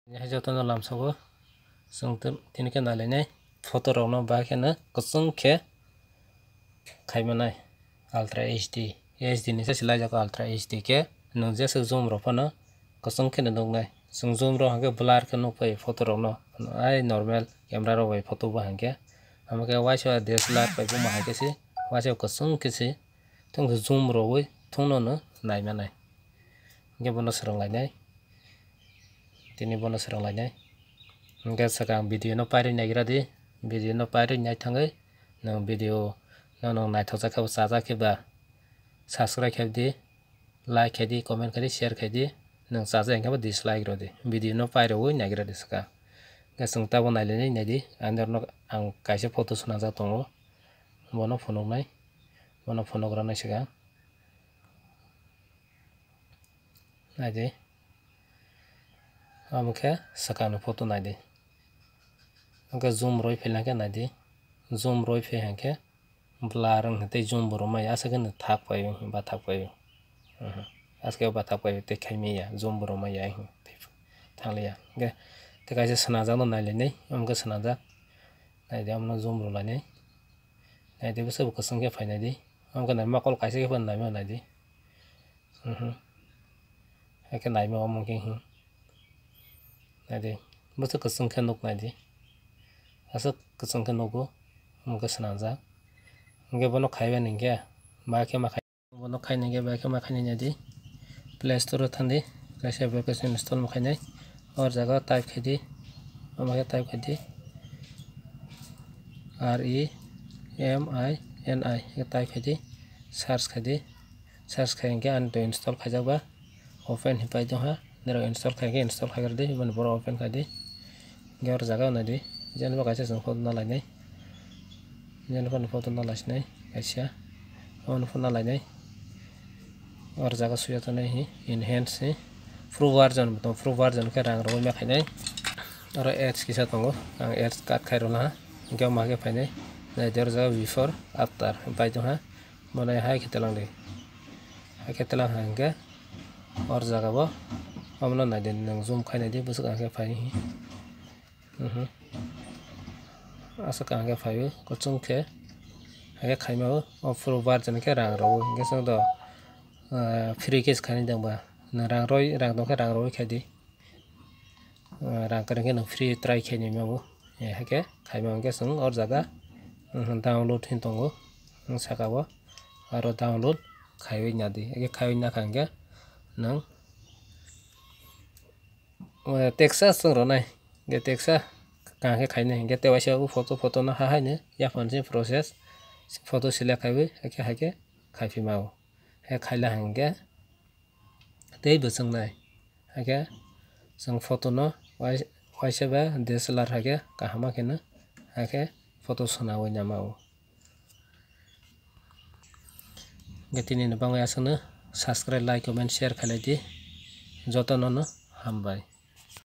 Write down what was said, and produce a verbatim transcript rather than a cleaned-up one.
Hai jotono lamsogo chwng tini khe nailainai photo rokno ba kheno kwchwng khe khaimanai Ultra H D. H D ni se swlaijak Ultra H D khe nwng jeswk zoom rok phano kwchwng kheno nuknai. Chwng zoom rok hwnkhe blur khe nukphai photo rokno, ai normal camera rok bai photo bo hwnkhe. Amo khe waisa D S L R bai buma hai khe se waisa kwchwng khe se thung zoom rogwi thungno no naimanai. Hwnkhe bono swrwnglainai. Tini bono swrwnglainai. Hwnkhe swkang video no pairwi naigra di. Video no pairwi naithangwi nwng video no nwng naithokjak khe bo chajak khe ba subscribe khe di, like khe di, comment khe di, share khe di. Nwng chajak hwnkhe bo dislike rw di. Video no pairwi naigra di swkang. Hwnkhe chwng tabuk nailainai naidi. Ani norok ang kaisa photo swnamjak tongo. Bono phunuknai. Bono phunukranai swkang. Naidi. Omo khe swkangni photo naidi. Hwnkhe zoom rwi phai hwnkhe naidi. Zoom rwi phai hwnkhe blur wng tei zoom bo rwmai aswk hwnkhe thak paio, ba thak paio. Aswk ba thak paio tei khaimaya zoom bo rwmaya thangliya. Hwnkhe tei kaisa swnamjakno nailainai, omo khe swnamjak. Naidi omono zoom rwlainai. Naidi bwswk bo kwchwng khe phainaidi. Omo khe nai mokol kaisa khe phano naima naidi. Mhm. Hakhe naima omo khe hi. Naidi. Bwswk kwchwng khe nuk naidi. Aswk kwchwng khe nugo. Omo khe swnamjak. Hwnkhe bono khaiba ni hwnkhe. Ba khe ma khai. Bono khaina hwnkhe ba khe ma khaina naidi. Play Store o thangdi. Kaisa application install ma khainai. Or jaga type khaidi. Omo khe type khaidi. R E M I N I khe type khaidi. Search khaidi. Search khai hwnkhe ani to install khaijak ba open hinwi pai tongkha. Norok install khai khe install khaigra di, hwnba ni borok open khai di. Hwnkhe oro jaga nai di, jani bo kaisa chwng photo na lainai. Jani phano photo na laisinai kaisa. Omo phano na lainai. Oro jaga suya tongnai hi enhance ni pro version bo tongo, pro version khe rang rwui ma khainai. Oro ads kisa tongo, ang ads cut khai rwlaha. Hwnkhe omo khe phainai. Nai di oro jaga before after pai tongkha. Bono hai khe twlang di. Hai khe twlang hai hwnkhe or jaga bo omono nai di, nwng zoom khai nai di, bwswk ang khe phai hi. Mhm. Aswk ang khe phai o, kwchwng khe. Hai khe khaima o, o phuru bar jani khe rang rw o. Hwnkhe chwng do, ah, free khe se khainai dang ba. Nwng rang rwi, rang tong khe rang rwi khai di. Ah, rang kwrwng khe nwng free try khainai mabo. Eh, hakhe khaima hwnkhe chwng or jaga, mhm, download hin tongo, nwng saka o aro download khaiwi nadi. Hakhe khaiwi nakha hwnkhe nwng, eh, teksa chwng rwnai. Hwnkhe teksa kaham khe khainai hwnkhe tei waisa o photo, photo no ha haino yaphang se process photo select khaiwi hakhe, hakhe khaiphima o. Hakhe khaila hwnkhe tei bwswk nai. Hakhe chwng photo no wai-, waisa ba D S L R hakhe kaham ma kheno hakhe photo swnaui nama o. Hwnkhe tini ni bagwi aswkno subscribe, like, comment, share khailai di. Jotono no hambai.